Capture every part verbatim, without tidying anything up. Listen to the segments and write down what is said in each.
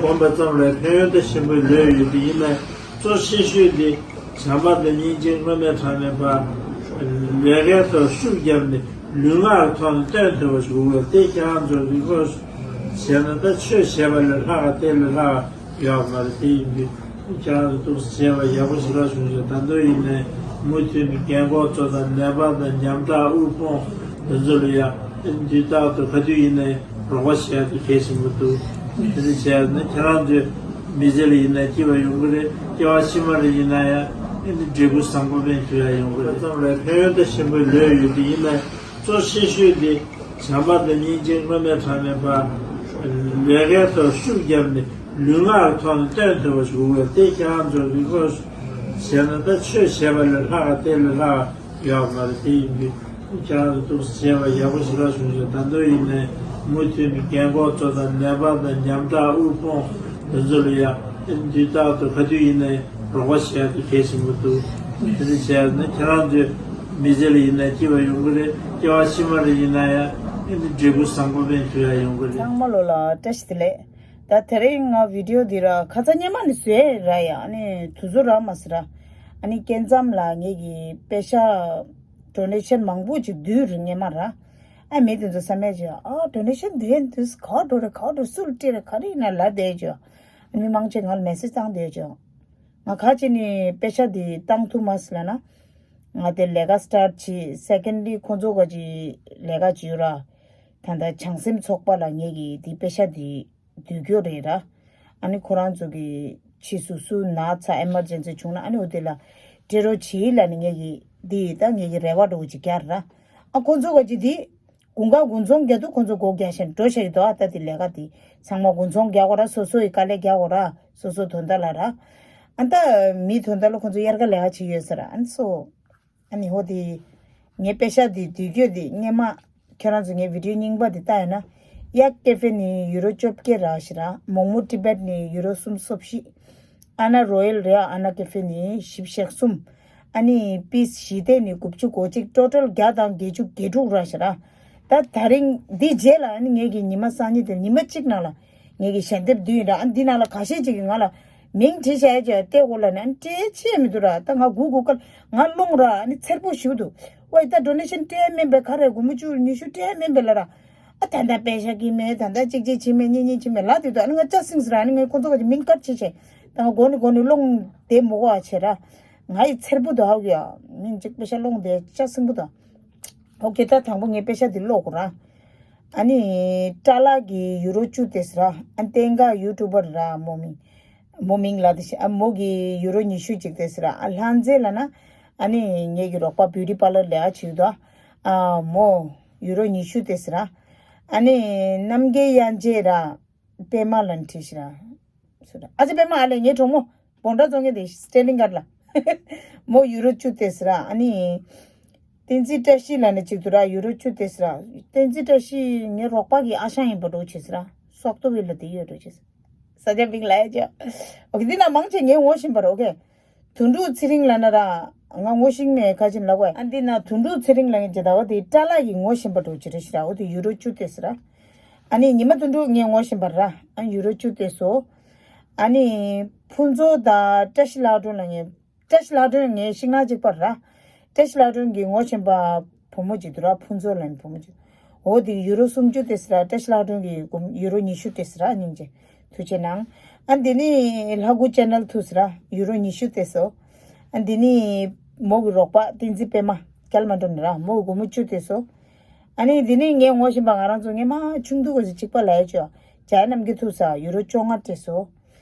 འོངས་པ་ཙམ་ལ་ཕན་ཡོན་དང་ཆེན་པོའི་ལོས་ཡོད་དེ་ཡིན་ན། གཙོ་ཆེ་ཤོས་དེ་བྱམས་པ་དང་སྙིང་རྗེ་སྔོན་མེད་དྲང་གནས་པ། ལས་ཀའི་ཐོག་ཤུགས་བརྒྱབ་ནས་ལུས་ངག་ཐོག་ནས་སྟོན་ཐུབ་པ་ཞིག་དགོས་པས། དེ་ཁྱེད་རང་ཚོ་རིག་པ་བྱས་ན་ད་ཆོས་བྱས་པ་ལས་ལྷག་ག་དེ་ལས་ལྷག་ག་ཡོད་མ་རེད། དེ་ཡིན་དུས་ཁྱེད་རང་ཚོ་ཐུགས་སུ་བྱས་པ་ཡག་པོ་ཞིག་རག་བྱུང་ཞེས། ད་དུང་ཡིན་ནའི་མུ་མཐུད་ནས་རྒན་གོག་ཚོ་དང་ནད་པ་དང་ཉམ་ཐག་དབུལ་ཕོངས་དེ་ཚོ་ལ་ཡང་དུས་རྟག་ཏུ་ག་དུས་ཡིན་ནའི་རོགས་པ་བྱེད་ཡ་དེ་གལ་ཆེན་པོ་འདུག་དེ་འདྲ་བྱས་ན་ཁྱེད་རང་ཚོའི་མི་ཚེ་ལ་ཡིན་ན་སྐྱིད་པ་ཡོང་གི་རེད། སྐྱེ་བ་ཕྱི་མ་ལ་ཡིན་ན་ཡང་ཨ་ནི་འབྲས་བུ་བཟང་པོ་ཕན་ཐོགས་ཡ་ཡོང་གི་རེད། ཙམ་ལ་ཕན་ཡོན་དང་ཆེན་པོའི་ལོས་ཡོད་དེ་ཡིན་ན། གཙོ་ཆེ་ཤོས་དེ་བྱམས་པ་དང་སྙིང་རྗེ་སྔོན་མེད་དྲང་གནས་པ། ལས་ཀའི་ཐོག་ཤུགས་བརྒྱབ་ནས་ལུས་ངག་ཐོག་ནས་སྟོན་ཐུབ་པ་ཞིག་དགོས་པས། དེ་ཁྱེད་རང་ཚོ་རིག་པ་བྱས་ན་ད་ཆོས་བྱས་པ་ལས་ལྷག་ག་དེ་ལས་ལྷག་ག་ཡོད་མ་རེད། དེ་ཡིན་དུས་ཁྱེད་རང་ཚོ་ཐུགས་སུ་བྱས་པ་ཡག་པོ་ཞིག་རག་བྱུང་ཞེས། ད་དུང་ཡིན་ནའི་མུ་མཐུད་ནས་རྒན་གོག་ཚོ་དང་ནད་པ་དང་ཉམ་ཐག་དབུལ་ཕོངས་དེ་ཚོ་ལ་ཡང་དུས་རྟག་ཏུ་ག་དུས་ཡིན་ནའི་རོགས་པ་བྱེད་ཡ་དེ་གལ་ཆེན་པོ་འདུག་དེ་འདྲ་བྱས་ན་ཁྱེད་རང་ཚོའི་མི་ཚེ་ལ་ཡིན་ན་སྐྱིད་པ་ཡོང་གི་རེད། སྐྱེ་བ་ཕྱི་མ་ལ་ཡིན་ན་ཡང་ཨ་ནི་འབྲས་བུ་བཟང་པོ་ཕན་ཐོགས་ཡ་ཡོང་གི་རེད། ཚང་མ་ལོ་ལ་བཀྲ་ཤིས་བདེ་ལེགས། ད་དེ་རིང་ང་བི་ཌིའོ་འདི་ར་ཁ་ཚ་སྙན་མ་ནི་བཟོས་ར་ཡ། ཨ་ནི་དུས་ཚོད་རག་མ་སོང་ར། ཨ་ནི་སྐྱེ་མཚམས་ལ་ངེད་ཀྱི་པེ་ཤ་ཌོ་ནེ་ཤན་མང་པོ་ཅིག་བསྡུས་རེད་སྔོན་མ་ར། ཨ་མི་དེ་ཚོ་བསམ་ཡས་ཅིག་ཨ་ཌོ་ནེ་ཤན་དེ་འདུས་ག་འགྲོ་རེད། ག་འགྲོ་སུ་ལ་སྤྲད་རེད། ག་རེ་ཡིན་ན་ལ་བསྡད་ཅིག་ཨ་མི་མང་ཆེ་ང་ལ་མེ་སེ་ཇི་བཏང་བསྡད་ཅིག་ང་ག་ཅི་ནས་པེ་ཤ་འདི་བཏང་ཐུབ་མ་སོང་ལབ་ན། ང་དེ་ལས་ཀ་སི་ཊར་ཊི་བྱས། སེ་ཀེན་ཌི་ལི་ཁོང་ཚོ་ག་ཅིག་ལས་ཀ་ཅིག་ཡོད་ར། ད་ལྟ་བྱང་སེམས་ཚོགས་པ་ལ་ངེད་ཀྱི་འདི་པེ་ཤ་འདི་བསྡུ་རྒྱུ་རེད་ར། ཨ་ནི་ཁོ་རང་ཚོ་གི་ཕྱིས་སུ་སུ་ན་ཚ་ཨེ་མར་ཇེན་སི་བྱུང་ན་ཨ་ནི་འོ་དེ་ལ་སྤྲད་རོགས་བྱེད་ལབ་ནས་ངེད་ཀྱི་འདི་ད་ངེད་ཀྱི་རེ་བ་འདྲ་བོ་ཅིག་རྒྱག་ར། ཨ་ཁོང་ཚོ་ག་ཅིག་འདི་དགུན་ཁ་དགུན་ཚོང་རྒྱག་དུས་ཁོང་ཚོ་སྒོ་རྒྱག་བཞིན་འགྲོ་བཞག་གི་འདུག་ཨ་ད་དེ་ལས་ཀ་དེ་ཚང་མ་དགུན་ཚོང་རྒྱག་དགོས་ར། སོ་སོ་ཡི་དཀའ་ལས་རྒྱག་དགོས་ར། སོ་སོ་དོན་དག་ལ་ར། ཨ་ད་མི་དོན་དག་ལ་ཁོང་ཚོ་དབྱར་ཁ་ལས་ཀ་བྱེད་ཡོད་ས་ར། ཨ་ནི་སོ། ཨ་ནི་ཧོ་དེ། ངའི་པེ་ཤ་དེ་བསྡུ་རྒྱུ་དེ་སྔོན་མ། ཁྱེད་རང་ཚོ་ངའི་བི་ཌིའོ་རྙིང་པ་དེ་ལྟ་ཡོད་ན། གཡག་ཀེ་ཧྥེ་ནས་ཡུ་རོ་བཅོ་བརྒྱད་རག་ཞེ་དྲག་མོག་མོག་ཊི་བེཊ་ནས་ཡུ་རོ་སུམ་ཅུ་སོ་བཞི། ཨ་ན་རོ་ཡལ་རེད། ཨ་ན་ཀེ་ཧྥེ་ནས་བཞི་བཅུ་ཞེ་གསུམ། ཨ་ནི་པིས་ཞི་བདེ་ནས་དགུ་བཅུ་གོ་གཅིག་ཊོ་ཊལ་བརྒྱ་དང་བརྒྱད་ཅུ་གྱ་དྲུག་རག་ཞེ་དྲག་ད་ད་རིང་འདི་རྗེས་ལ་ཨ་ནི་ངེད་ཀྱི་ཉི་མ་སང་ཉིན་དེ་ཉི་མ་གཅིག་ནང་ལ་ངེད་ཀྱི་ཞལ་འདེབས་བསྡུས་ཡིན་ར། ཨ་འདི་ནང་ལ་ཁ་ཤས་ཅིག་གིས་ང་ལ་མིང་བྲིས་བྱས་ཀྱི་ལྟས་གོ་ལ་ནི་ཨ་ནི་སྤྲད་ཆེས་མི་འདུག་ར། ད་ང་སྒུག་སྒུག་སྐབས་ང་རླུང་ར་ཨ་ནི་འཚེར་པོ་ཞིག་འདུག་ཝའི་ད་ཌོ་ནེ་ཤན་སྤྲད་མིན་པའི་ག་རེ་དགུ་མོ་བཅུ་ཉི་ཤུ་སྤྲད་མིན་པའི་ལ་ར། ཨ་ད་ད་པེ་ཤ་གི་མེད། ད་ད་གཅིག་གཅིག་བྱེད་མེད། གཉིས་གཉིས་བྱེད་མེད་ལ་དེ་དུས་ཨ་ནི་ང་ཅག་སིང་སི་ར། ཨ་ནི་ངས་ཁོ་ཚོ་ག་ཅིག་མིང་བཀར་བྱེད་བྱས། ད་ང་མགོ་ནས་མགོ་ནས་རླུང་བསྡད་མི་དགོས་ཨ་བྱས་ར། ང་ཡི་འཚེར་པོ་དུ་ཧའུ་ཡ། མིང་གཅིག་པེ་ཤ་སློང་བསྡད་ཅག་སིང་པོ་དང་། ཨོ་ཁེ། ད་དང་པོ་ངས་པེ་ཤ་འདི་ཀློག་དགོས་ར། ཨ་ནི་ཏྲ་ལ་གི་ཡུ་རོ་བཅུ་སྟེར་ཟེར་ར། ཨ་ནི་བསྟན་དགའ་ཡུ་ཊུབ་པར་ར། མོ་མིང་། མོ་མིང་ལ་དེ་ཤི། ཨ་མོ་གི་ཡུ་རོ་ཉི་ཤུ་ཅིག་སྟེར་ཟེར་ར། ཨ་ལྷ་མཛེས་ལབ་ན། ཨ་ནི་ངེད་ཀྱི་རོགས་པ་བིའུ་ཊི་པར་ལར་ལས་ཀ་བྱེད་དོ། ཨ་མོ་ཡུ་རོ་ཉི་ཤུ་སྟེར་ཟེར་ར། ཨ་ནི་རྣམ་རྒྱལ་དབྱངས་ཅན་ར། པད་མ་ལ་ནི་བྲིས་ཤི་ར། སུ་ར། ཨ་ཅེ་པད་མ་ཨ་ལེ་ངའི་གྲོགས་མོ། བོན་ཌ་རྫོང་གི་དེ་སི་ཊེ་ལིང་གར་ལ། མོ་ཡུ་རོ་བཅུ་སྟེར་ཟེར་ར། ཨ་ནི། བསྟན་འཛིན་བཀྲ་ཤིས་ལབ་ནས་གཅིག་འདུག་ར། ཡུ་རོ་བཅུ་སྟེར་ཟེར་ར། བསྟན་འཛིན་བཀྲ་ཤིས་ངའི་རོགས་པ་གི་ཨ་ཞང་ཡིན་པ་འདྲ་བྱེད་ཟེར་ར། སོག་ཏོ་བི་ལ་དེ་ཡོད་འདྲ་བྱེད་ཟེར། ས་ཆ་མིང་ལ་ཡ་ཅེ། ཨོ་ཁེ། འདི་ན་མང་ཆེ་ངས་ངོ་ཤེས་པ་རེད། ཨོ་ཁེ། དོན་གྲུབ་ཚེ་རིང་ལབ་ན་ར། ང་ངོ་ཤེས་མེད་ཁ་ཅིག་ལབ་གོ། ཨ་འདི་ན་དོན་གྲུབ་ཚེ་རིང་ལབ་མཁན་ཅིག་ད་བ་དེ་ཏྲ་ལ་ཡིས་ངོ་ཤེས་པ་འདྲ་ཅིག་རེད་ཤི་ར། འོ་དེ་ཡུ་རོ་བཅུ་སྟེར་ཟེར་ར། ཨ་ནི་ཉི་མ་དོན་གྲུབ་ངས་ངོ་ཤེས་པ་ར། ཨ་ཡུ་རོ་བཅུ་སྟེར་སོ། ཨ་ནི་ཕུན་ཚོགས་དང་བཀྲ་ཤིས་ལྷ་སྒྲོན་ལབ་མཁན། བཀྲ་ཤིས་ལྷ་སྒྲོན་ངའི་ཤིང་ནགས་གཅིག་པ་ར། བཀྲ་ཤིས་ལྷ་སྒྲོན་གྱི་ངོ་ཤེས་པ་བུ་མོ་ཅིག་འདུག་ར། ཕུན་ཚོགས་ལབ་མཁན་བུ་མོ་ཅིག་འོ་དེ་ཡུ་རོ་སུམ་ཅུ་སྟེར་ཟེར་ར། བཀྲ་ཤིས་ལྷ་སྒྲོན་གྱི་ཡུ་རོ་ཉི་ཤུ་སྟེར་ཟེར་ར། སྙིང་རྗེ། ཐུགས་རྗེ་གནང་། ཨ་འདི་ནི་ལྷ་སྐུ་ཅེ་ནལ་ཐུག་ཟེར་ར། ཡུ་རོ་ཉི་ཤུ་སྟེར་སོ། ཨ་འདི་ནི་མོ་གི་རོགས་པ་བསྟན་འཛིན་པད་མ་སྐྱལ་མ་འགྲོ་ནི་ར། མོ་གི་སྒོར་མོ་བཅུ་སྟེར་སོ། ཨ་ནི་འདི་ནི་ངའི་ངོ་ཤེས་པ་ང་རང་ཚོ་སྔོན་མ་ཆུང་དུས་སྐབས་སུ་གཅིག་པ་ལབ་ཡ་ཅོ། འཇའ་རྣམ་རྒྱལ་ཐུག་ཟེར་ཡུ་རོ་བཅོ་ལྔ་སྟེར་སོ།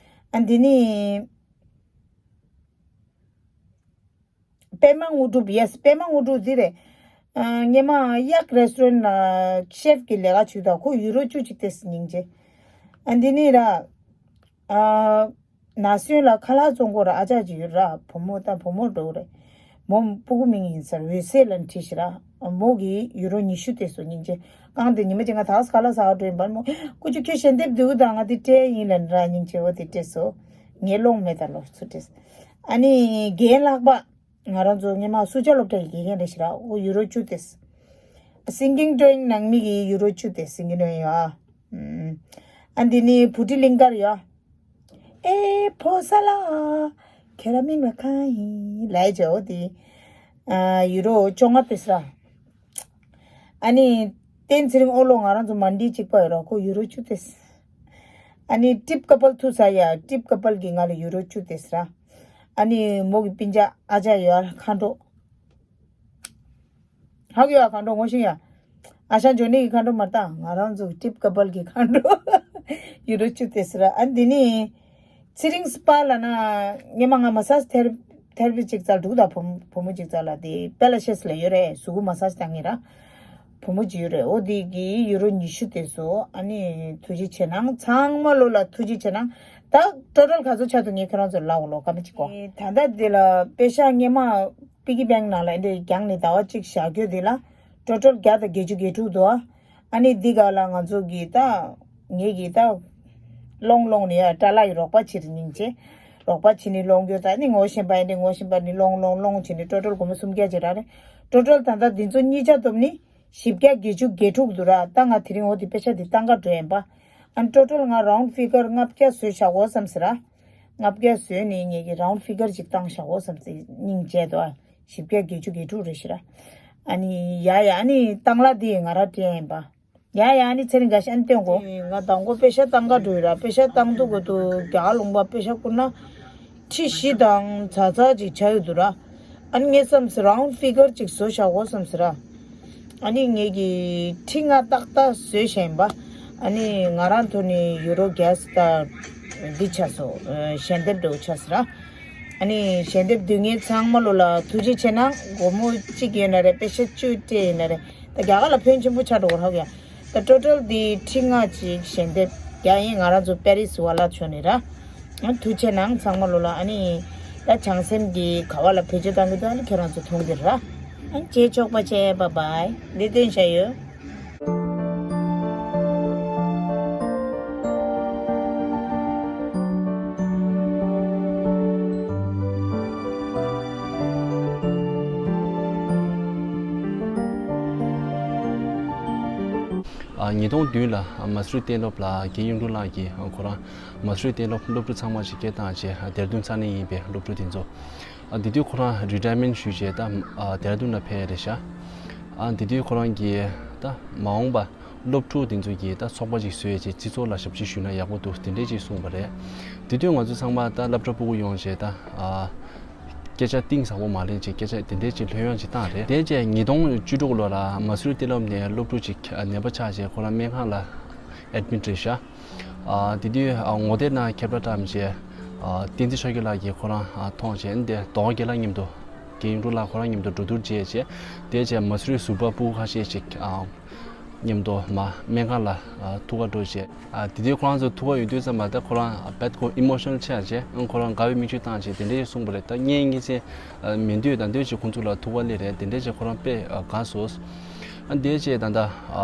ཨ་འདི་ནི། པད་མ་དངོས་གྲུབ། ཡེས། པད་མ་དངོས་གྲུབ་འདི་རེད། ཨ་སྔོན་མ་གཡག་རེ་སི་ཊོ་རན་ལ་ཤེཕ་གི་ལས་ཀ་བྱེད་དུས་ཁོ་ཡུ་རོ་བཅུ་གཅིག་སྟེར་སྙིང་རྗེ། ཨ་འདི་ནི་ར། ཨ་ན་སོན་ལ་ཁ་ལག་བཙོང་གོ་ར། ཨ་ཅག་ཅིག་ཡོད་ར། བུ་མོ་དང་བུ་མོ་འགྲོ་གི་རེད། མོ་སྤུ་གུ་མིང་ཡིན་ས་འོད་ཟེར་ལ་བྲིས་ཤི་ར། མོ་གི་ཡུ་རོ་ཉི་ཤུ་སྟེར་སོ་སྙིང་རྗེ། གང་དེ་ཉི་མ་གཅིག་ང་ད་ཁ་ལག་ཟ་བར་འགྲོ་ཡིན་པར་མོ། ཀུ་ཅོ་ཁྱོད་ཞལ་འདེབས་འདུག་དང་ང་དེ་སྤྲད་ཡིན་ལབ་ནི་ར། སྙིང་རྗེ་བོ་དེ་སྤྲད་སོ། ངས་སློང་མེད་ད་ལོ་ཚུར་སྤྲད། ཨ་ནི་རྒན་ལྷག་པ། ང་རང་ཚོ་སྔོན་མ་སུ་ཇཱ་སློབ་གྲྭ་ཡི་དགེ་རྒན་རེད་ཤི་ར། ཨོ་ཡུ་རོ་བཅུ་སྟེར། སིང་གིང་ཊེན་ནང་མི་གི་ཡུ་རོ་བཅུ་སྟེར། སིང་གིང་ཊེན་ཡོད་ཨ། ཨ་འདི་ནི་བུ་ཁྲིད་གླིང་དཀར་ཡོད་ཨ། ཨེ་ཕོ་ས་ལ། ཁྱེད་རང་མིང་ལ་ཁ་ཡིན་ལའི་ཇོ་དེ། ཨ་ཡུ་རོ་བཅོ་ལྔ་དེ་སྲ། ཨ་ནི། བསྟན་ཚེ་རིང་ཨོ་ལོ་ང་རང་ཚོ་མ་འདྲིས་གཅིག་པ་ཡོད་ར་ཁོ་ཡུ་རོ་བཅུ་དེ། ཨ་ནི་ཀྲིབ་ཀ་པལ་ཐུ་ས་ཡ་ཀྲིབ་ཀ་པལ་གི་ང་ལ་ཡུ་རོ་བཅུ་དེ་སྲ། ཨ་ནི་མོ་གི་སྤུན་ཀྱག་ཨ་ཅག་ཡོད་ཁ་འགྲོ། ཧ་གོ་ཡ་ཁ་འགྲོ་ངོ་ཤེས་ཡ། ཨ་ཞང་ཇོ་ནི་གི་ཁ་འགྲོ་མ་ལྟ་ང་རང་ཚོ་ཀྲིབ་ཀ་པལ་གི་ཁ་འགྲོ། ཡུ་རོ་བཅུ་དེ་སྲ་ཨ་འདི་ནི། ཚེ་རིང་སྤ་ལ་ན་ཉི་མ་ང་མ་སཱ་ཐེར་ཐེར་པི་ཅིག་ཙལ་འདུག་ད་བུ་བུ་མོ་ཅིག་ཙལ་ལ་དེ་པེ་ལ་ཤེས་ལ་ཡོད་རེད་གཟུགས་པོ་མ་སཱ་བཏང་ངེ་ར། བུ་མོ་ཅིག་ཡོད་རེད་ཨོ་དེ་གི་ཡུ་རོ་ཉི་ཤུ་དེ་སོ་ཨ་ནི་ཐུགས་རྗེ་ཆེ་གནང་ཚང་མ་ལོ་ལ་ཐུགས་རྗེ་ཆེ་གནང་ད་ཊོ་ཊལ་ག་ཚོད་ཆགས་འདུག་ངས་ཁྱེད་རང་ཚོ་ལ་འོ་ལོ་ཀ་མ་ཅིག་གོ་ད་ལྟ་དེ་ལ་པེ་ཤག་ཉི་མ་པི་གི་བེང་ནང་ལ་འདི་རྒྱང་ནས་ཟླ་བ་གཅིག་བཞག་རྒྱུ་དེ་ལ་ཊོ་ཊལ་བརྒྱ་དང་བརྒྱད་ཅུ་གྱ་དྲུག་འདུག་ཨ། ཨ་ནི་འདི་ག་ལ་ང་ཚོ་གི་ད་ངེད་ཀྱི་ད་སློང་སློང་ནས་ཡ་ཏྲ་ལ་ཡི་རོགས་པ་བྱེད་རེད་སྙིང་རྗེ། རོགས་པ་བྱེད་ནི་སློང་རྒྱུ་ད་ནི་ངོ་ཤེས་པ་ཡིན་ནི་ངོ་ཤེས་པ་ནི་སློང་སློང་སློང་བྱེད་ནི་ཊོ་ཊལ་སྒོར་མོ་སུམ་བརྒྱ་ཅིག་རག་རེད། ཊོ་ཊལ་ད་ལྟ་འདི་ཚོ་གཉིས་ཆ་བསྡོམས་ནི་བཞི་བརྒྱ་བརྒྱད་ཅུ་གྱ་དྲུག་འདུག་ར་ད་ང་དེ་རིང་འོ་དེ་པེ་ཤག་དེ་བཏང་ག་འགྲོ་ཡིན་པ། ཨ་ནི་ཊོ་ཊལ་ང་རའུན་ཌི་ཕི་གར་ལྔ་བརྒྱ་བཟོས་བཞག་འོ་བསམ་ཟེར་ར། ལྔ་བརྒྱ་བཟོས་ནས་ངེད་ཀྱི་རའུན་ཌི་ཕི་གར་ཅིག་བཏང་བཞག་འོ་བསམ་ཟེར་སྙིང་རྗེ་དོ། བཞི་བརྒྱ་བརྒྱད་ཅུ་གྱ་དྲུག་རེད་ཤི་ར། ཨ་ནི་ཡ་ཡ་ཨ་ནི་བཏང་ལ་དེ་ང་ར་སྤྲད་ཡིན་པ། ཡ་ཡ་ཨ་ནི་ཚེ་རིང་དགའ་ཤན་སྟོན་གོ་ང་དང་གོ་པེ་ཤ་བཏང་ག་འགྲོ་ཡི་ར་པེ་ཤ་བཏང་དུ་གོ་དུ་རྒྱ་ལུང་པ་པེ་ཤ་བསྐུར་ན། ཁྲི་བཞི་དང་ཚ་ཚ་ཅིག་ཆ་ཡོད་དུ་ར། ཨ་ནི་ངས་བསམ་སི་རའུན་ཌི་ཕི་གར་ཅིག་བཟོ་བཞག་གོ་བསམ་སི་ར། ཨ་ནི་ངེད་ཀྱི་ཁྲི་ལྔ་ཏག་ཏག་བཟོས་བཞག་ཡིན་པ། ཨ་ནི་ང་རང་ཐོག་ནས་ཡུ་རོ་གྷེ་སི་ད་འདི་ཆགས་སོ། ཞལ་འདེབས་འགྲོ་ཆགས་སི་ར། ཨ་ནི་ཞལ་འདེབས་འདོན་མཁན་ཚང་མ་ལོ་ལ་ཐུགས་རྗེ་ཆེ་གནང་སྒོར་མོ་གཅིག་ཡོད་ན་རེད་པེ་ཤ་བཅུ་སྤྲད་ཡོད་ན་རེད་ད་རྒྱ་གར་ལ་ཕོན་ཆེན་པོ་ཆགས་འགྲོ་གོ་ཧ་གོ་ཡ། ད་ཊོ་ཊལ་འདི་ཁྲི་ལྔ་ཅིག་ཞལ་འདེབས་རྒྱག་ཡིན་ང་རང་ཚོ་པེ་རི་སི་བ་ལ་ཆོ་ནི་ར། ཐུགས་ཆེ་གནང་ཚང་མ་ལོ་ལ་ཨ་ནི། ད་བྱང་སེམས་ཀྱི་ག་བ་ལ་བེད་སྤྱོད་བཏང་གི་འདུག་ཨ་ནི་ཁྱེད་རང་ཚོ་མཐོང་གི་ར། ཨ་ནི་རྗེས་ཆོག་པ་བྱས་བཱའི་བཱའི་འདི་སྟོན་བྱ་ཡོད། ཉིས་སྟོང་བདུན་ལ་མ་སུ་རི་གཏན་སློབ་ལ་རྒན་གཡུང་དྲུང་ལགས་ཀྱིས་ཁོ་རང་མ་སུ་རི་གཏན་སློབ་སློབ་ཕྲུག་ཚང་མ་ཞིག་སྐད་བཏང་རྗེས་ལྡེ་ར་ལྡུན་ས་གནས་ཡིན་པའི་སློབ་ཕྲུག་དེ་ཚོ། དེ་དུས་ཁོ་རང་རི་ཊ་ཡར་མེན་ཊི་ཞུས་རྗེས་ད་ལྡེ་ར་ལྡུན་ལ་ཕེབས་རེད་ཤག་དེ་དུས་ཁོ་རང་གིས་ད་མ་འོངས་པ་སློབ་ཕྲུག་དེ་ཚོ་གིས་ད་ཚོགས་པ་ཅིག་བཟོས་རྗེས་སྤྱི་ཚོགས་ལ་ཞབས་ཕྱི་ཞུས་ན་ཡག་པོ་འདུག་དེ་འདྲས་ཅིག་གསུངས་པ་རེད། དེ་དུས་ང་ཚོ་ཚང་མ་ད་སློབ་གྲྭ་ཕྲུ་གུ་ཡོང་རྗེས་ད། སྐད་ཆ་གཏིང་ཟབ་པོ་མ་གླེང་ཅིག་སྐད་ཆ་དེ་འདྲའི་ཅིག་ལྷོད་ཡངས་ཅིག་བཏང་རེད། དེ་རྗེས་ཉིས་སྟོང་བཅུ་དྲུག་ལོ་ལ་མ་སུ་རི་གཏན་སློབ་ནས་སློབ་ཕྲུག་ཅིག་ནད་པ་ཆགས་རྗེས་ཁོ་རང་སྨན་ཁང་ལ་ཨེ་ཌི་མིཊ་རེད་ཤག་དེ་དུས་ངོ་དེབ་ནང་ཁྱབ་བསྒྲགས་བཏང་རྗེས། བསྟན་འཛིན་ཆོས་རྒྱལ་ལགས་ཀྱིས་ཁོ་རང་མཐོང་རྗེས་འདི་ལྡོག་རྒྱལ་ལགས་མཉམ་དུ་རྒན་གཡུང་དྲུང་ལགས་ཁོ་རང་མཉམ་དུ་འགྲོ་འདུག་བྱས་རྗེས་དེ་རྗེས་མ་སུ་རི་ཟུར་པ་ཕྲུ་གུ་ཁ་ཤས་ཅིག་མཉམ་དུ་མ་སྨན་ཁང་ལ་ཐུག་ག་འགྲོ་རྗེས། དེ་དུས་ཁོ་རང་ཚོ་ཐུག་ག་ཡོང་དུས་ཙམ་པ་ད་ཁོ་རང་དཔེ་ཁོ་ཨི་མོ་ཤ་ནལ་ཆགས་རྗེས་ཁོ་རང་དགའ་བའི་མིག་ཆུ་བཏང་རྗེས་དེ་འདྲའི་གསུངས་པ་རེད། ད་ངས་ངེས་ཅན་མི་འདུག་ད་འདོད་ཅིག་ཁོང་ཚོ་ལ་ཐུག་ག་སླེབས་རེད། དེ་འདྲའི་ཅིག་ཁོ་རང་དཔེ་དགའ་སོང་། དེ་རྗེས་ད་ལྟ་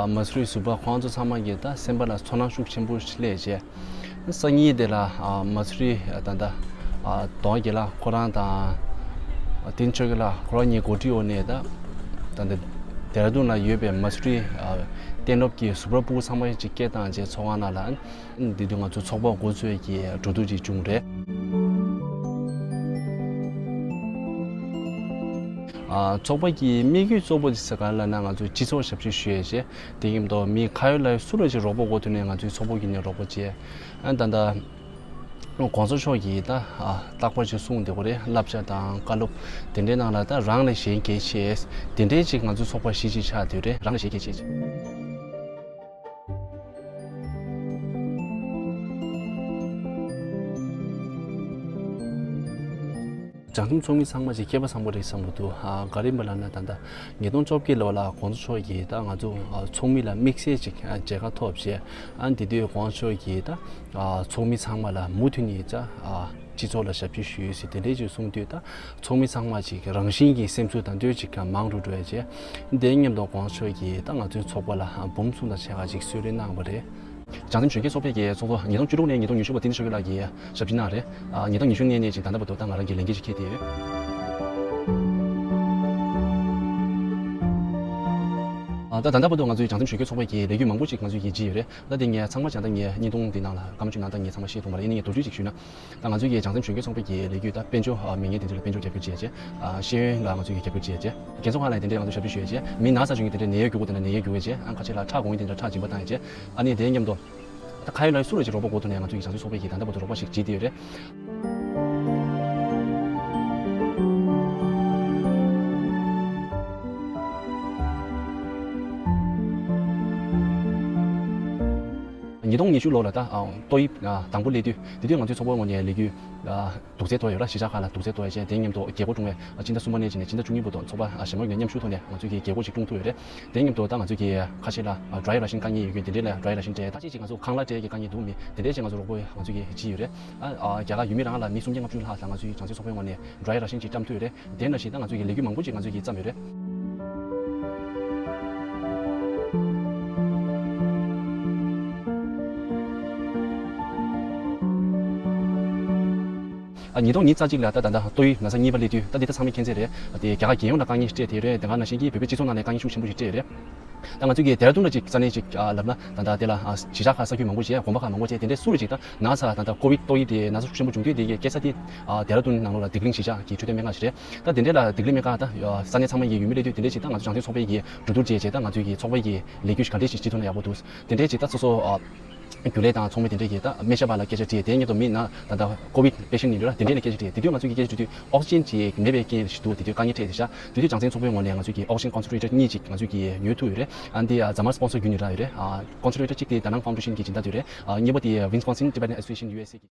མ་སུ་རི་ཟུར་པ་ཁོ་རང་ཚོ་ཚང་མ་གིས་ད་སེམས་པ་ལ་ཚོར་སྣང་ཤུགས་ཆེན་པོ་ཞིག་སླེབས་རྗེས། སང་ཉིན་དེ་ལ་མ་སུ་རི་ད་ལྟ་ལྡོག་རྒྱལ་ལགས་ཁོ་རང་དང་བསྟན་འཛིན་ཆོས་རྒྱལ་ལགས་ཁོ་རང་གཉིས་འགོ་ཁྲིད་འོག་ནས་ད་ད་ལྟ་ལྡེ་ར་ལྡུན་ལ་ཡོད་པའི་མ་སུ་རི་གཏན་སློབ་ཀྱི་ཟུར་པ་ཕྲུ་གུ་ཚང་མ་ཅིག་སྐད་བཏང་རྗེས་ཚོགས་ཁང་ནང་ལ་འདི་དུས་ང་ཚོ་ཚོགས་པ་འགོ་ཚུགས་ཀྱི་འགྲོ་འདུག་ཅིག་བྱུང་རེད། ཚོགས་པ་གི་དམིགས་ཡུལ་གཙོ་བོ་ཅིག་ཟེར་ག་ལ་ན་ང་ཚོ་སྤྱི་ཚོགས་ཞབས་ཕྱི་ཞུ་ཡས་བྱས། དེ་མཉམ་དུ་མི་ཁ་ཡོད་ལག་ཡོད་སུ་ལ་ཅིག་རོགས་པ་དགོས་ཐུག་ནས་ང་ཚོའི་ཚོགས་པ་བརྒྱུད་ནས་རོགས་པ་བྱས། ཨ་ད་ལྟ་༸གོང་ས་མཆོག་གིས་ད་རྟག་པར་ཅིག་གསུངས་བསྡད་ཀྱི་རེད། བསླབ་བྱ་དང་བཀའ་སློབ་དེ་འདྲའི་ནང་ལ་ད་རང་ལས་གཞན་གལ་ཆེ། དེ་འདྲའི་ཅིག་ང་ཚོའི་ཚོགས་པ་གཞི་ཅིག་ཆགས་བསྡད་རེད། རང་ལས་གཞན་གལ་ཆེ། བྱང་ཆུབ་ཚོགས་མི་ཚང་མ་ཅིག་སྐལ་པ་བཟང་པོ་རེད་བསམ་གྱི་འདུག་ཨ་ག་རེ་ཡིན་པ་ལབ་ན་ད་ལྟ་ཉིས་སྟོང་བཅོ་བརྒྱད་ལོ་ལ་༸གོང་ས་མཆོག་གིས་ད་ང་ཚོ་ཚོགས་མི་ལ་དམིགས་བསལ་ཅིག་མཇལ་ཁ་ཐོབ་བྱས། ཨ་དེ་དུས་༸གོང་ས་མཆོག་གིས་ད་ཚོགས་མི་ཚང་མ་ལ་མུ་མཐུད་ནས་ད་སྤྱི་ཚོགས་ལ་ཞབས་ཕྱི་ཞུ་ཟེར་དེ་འདྲའི་ཅིག་གསུངས་དུས་ད་ཚོགས་མི་ཚང་མ་ཅིག་རང་བཞིན་གྱིས་སེམས་ཚོར་དང་དོད་ཅིག་མང་རུ་འགྲོ་ཡ་བྱས། དེ་མཉམ་དུ་༸གོང་ས་མཆོག་གིས་ད་ང་ཚོའི་ཚོགས་པ་ལ་འབུམ་གསུམ་དང་ཕྱེད་ཀ་ཅིག་གསོལ་རས་གནང་བ་རེད། བྱང་སེམས་གཞོན་སྐྱེས་ཚོགས་པའི་གི་ཚོགས་གཙོ་ཉིས་སྟོང་བཅུ་དྲུག་ནས་ཉིས་སྟོང་ཉི་ཤུ་བར་བསྟན་འཛིན་ཆོས་རྒྱལ་ལགས་ཀྱིས་ཞབས་ཕྱི་གནང་རེད། ཨ་ཉིས་སྟོང་ཉི་ཤུ་ནས་ནས་ཅིག་ད་ལྟ་བར་དུ་ད་ང་རང་གི་ལས་འགན་ཅིག་འཁྱེར་ཏེ་ཡོད། ཨ་ ད་ད་ལྟ་བར་དུ་ང་ཚོའི་བྱང་སེམས་གཞོན་སྐྱེས་ཚོགས་པ་གི་ལས་འགུལ་མང་པོ་ཞིག་ང་ཚོས་ཀྱིས་བྱས་ཡོད་རེད། ད་དེ་ངས་ཚང་མ་བྱས་ན་ད་ངས་བརྙན་ཐུང་འདི་ནང་ལ་སྐར་མ་བཅུ་ནང་ད་ངས་ཚང་མ་བཤད་ཐུབ་མ་རེད། ཡིན་ན་ངས་མདོར་བསྡུས་ཅིག་ཞུས་ན། ད་ང་ཚོའི་གི་བྱང་སེམས་གཞོན་སྐྱེས་ཚོགས་པ་གི་ལས་འགུལ་ད་དཔལ་འབྱོར་ཨ་མི་ངན་དེ་ཚོ་ལ་དཔལ་འབྱོར་རྒྱབ་སྐྱོར་བྱས་རྗེས། ཨ་ཤེས་ཡོན་ལ་ང་ཚོས་གི་རྒྱབ་སྐྱོར་བྱས་རྗེས། རྒན་ཚོགས་ཁག་ལ་དེ་འདྲའི་ང་ཚོས་ཞབས་ཕྱི་ཞུས་རྗེས། མི་ན་ཚ་བྱུང་གི་དེ་འདྲའི་ནད་ཡམས་འགོས་པ་དེ་འདྲ་ནད་ཡམས་འགོས་རྗེས། ཨ་ཁ་ཆེ་ལ་ཁྲག་འགོ་མཁན་དེ་འདྲ་ཁྲག་སྦྱིན་པ་བཏང་རྗེས། ཨ་ནི་དེའི་མཉམ་དུ། ད་ཁ་ཡོད་ལ་ཡོད་སུ་རུ་ཅིག་རོགས་པ་དགོས་ཐུག་ནས་ང་ཚོས་གི་བྱང་སེམས་ཚོགས་པ་གིས་ད་ལྟ་བར་དུ་རོགས་པ་ཞིག་བྱེད་བསྡད་ཡོད་རེད། ཉིས་སྟོང་ཉི་ཤུ་ལོ་ལ་ད་ཨ་ཏོག་དབྱིབས་ཨ་དང་པོ་སླེབས་དུས་དེ་དུས་ང་ཚོའི་ཚོགས་པའི་ངོས་ནས་ལས་འགུལ་ཨ་དུག་རྫས་གཏོར་ཡོད་ར། གཞིས་ཆགས་ཁག་ལ་དུག་རྫས་གཏོར་ཡོད་ཅེས། དེའི་མཉམ་དུ་རྒྱལ་སྒོ་བསྐྲུན་པའི་ཨ་སྤྱི་ཟླ་གསུམ་པ་ནས་བྱས་ནས་སྤྱི་ཟླ་བཅུ་གཉིས་བར་དུ་ཚོགས་པ་ཨ་གཞན་མ་ཡོད་ན་མཉམ་ཞུགས་ཐོག་ནས་ང་ཚོས་ཀྱི་རྒྱལ་སྒོ་ཞིག་བསྐྲུན་ཐུབ་ཡོད་རེད། དེའི་མཉམ་དུ་ད་ང་ཚོས་ཀྱི་ཁ་ཤས་ལ་ཨ་dry ration དཀའ་ངལ་ཡོད་མཁན་དེ་འདྲས་ལ་dry ration སྤྲད། ད་ཅིག་ཅིག་ང་ཚོ་ཁང་གླ་སྤྲད་ཀྱི་དཀའ་ངལ་འདུག་མི་དེ་འདྲས་ཅིག་ང་ཚོ་རོགས་པ་ང་ཚོས་ཀྱི་བྱས་ཡོད་རེད། ཨ་ཨ་རྒྱ་གར་ཡུལ་མི་རང་ལ་མི་སུམ་བརྒྱ་ལྔ་བཅུ་ལྷག་ལ་ང་ཚོའི་བྱང་སེམས་ཚོགས་པའི་ངོས་ནས་dry ration ཅིག་བཀྲམ་ཐུབ་ཡོད་རེད། དེ་ནང་བཞིན་ད་ང་ཚོས་ཀྱི་ལས་འགུལ་མང་པོ་ཅིག་ང་ཚོས་ཀྱི་བརྩམས་ཡོད་རེད། ཨ་ཉིས་སྟོང་ཉི་ཤུ་རྩ་གཅིག་ལ་ད་ད་ལྟ་ཏོག་དབྱིབས་ན་ཚ་གཉིས་པ་སླེབས་དུས་ད་འདི་ད་ཚང་མས་མཁྱེན་གསལ་རེད། དེ་རྒྱ་གར་རྒྱལ་ཡོངས་ལ་དཀའ་ངལ་ཞིག་སྤྲད་དེ་རེད། དེ་ག་ནང་བཞིན་གྱི་བོད་པའི་སྤྱི་ཚོགས་ནང་ལ་དཀའ་ངལ་ཤུགས་ཆེན་པོ་ཞིག་སྤྲད་རེད། ད་ང་ཚོས་ཀྱི་ཌེ་ར་ཌུན་ལ་ཅིག་ས་གནས་ཅིག་ཨ་ལབ་ན་ད་ལྟ་དེ་ལ་ཨ་གཞིས་ཆགས་ཁག་ས་ཁུལ་མང་པོ་བྱས། དགོན་པ་ཁག་མང་པོ་བྱས། དེ་འདྲའི་སུ་རུ་ཅིག་ད་ན་ཚ་ད་ལྟ་ཀོ་བིད་ཏོག་དབྱིབས་དེ་ན་ཚ་ཤུགས་ཆེན་པོ་བྱུང་དུས་དེ་གའི་སྐྱེལ་ས་དེ་ཨ་ཌེ་ར་ཌུན་ནང་ལོགས་ལ་སྡིག་གླིང་གཞིས་ཆགས་ཀྱི་འཕྲོད་བསྟེན་སྨན་ཁང་ཞིག་རེད། ད་དེ་འདྲའི་ལ་སྡིག་གླིང་སྨན་ཁང་ད་ཨ་ས་གནས་ཚང་མ་ཡི་ཡུལ་མི་སླེབས་དུས་དེ་འདྲའི་ཅིག་ད་ང་ཚོ་བྱང་སེམས་ཚོགས་པའི་ཡི་གྲོས་བསྡུར་བྱས་བྱས་ད་ང་ཚོའི་གི་ཚོགས་པའི་གི་ལས་འགུལ་ཞིག་ག་འདྲས་ཞིག་བྱེད་ཐུབ་ན་ཡག་པོ་འདུག་དེ་འདྲའི་ཅིག་ད་སོ་སོ་ཨ་རྒྱུན་ལས་དང་ཚོགས་མི་དེ་འདྲས་ཀྱིས་ད་སྨན་ཞབས་པ་ལ་སྐད་ཆ་དྲིས། དེའི་མཉམ་དུ་མི་ན་ད་ལྟ་ཀོ་བིད་པེ་ཤན་ཡིན་རེད་ལ། དེ་འདྲས་ལ་སྐད་ཆ་དྲིས། དེ་དུས་ང་ཚོས་ཀྱི་སྐད་ཆ་དྲིས་དུས་ཨོག་སི་ཇན་ཅིག་མེད་པའི་རྐྱེན་ཞིག་འདུག་དེ་དུས་དཀའ་ངལ་འཕྲད་དེ་ཤག་དེ་དུས་བྱང་སེམས་ཚོགས་པའི་ངོས་ནས་ང་ཚོས་ཀྱི་ཨོག་སི་ཇན་ཀོན་སེན་ཊི་རེ་ཊར་གཉིས་ཅིག་ང་ཚོས་ཀྱི་ཉོ་ཐུབ་ཡོད་རེད། ཨ་འདི་ཨ་རྫ་དམར་སི་པོན་སར་བརྒྱུད་ནས་རག་ཡོད་རེད། ཨ་ཀོན་སེན་ཊི་རེ་ཊར་གཅིག་དེ་ད་ནང་ཕའུན་ཌེ་ཤན་གྱི་སྦྱིན་བདག་དེ་རེད། ཨ་གཉིས་པ་དེ་ཝིན་སི་ཀོན་སིན་ཊི་བེ་ཊན་ཨེ་སོ་སི་ཨེ་ཤན་ཡུ་ཨེས་ཨེ་གི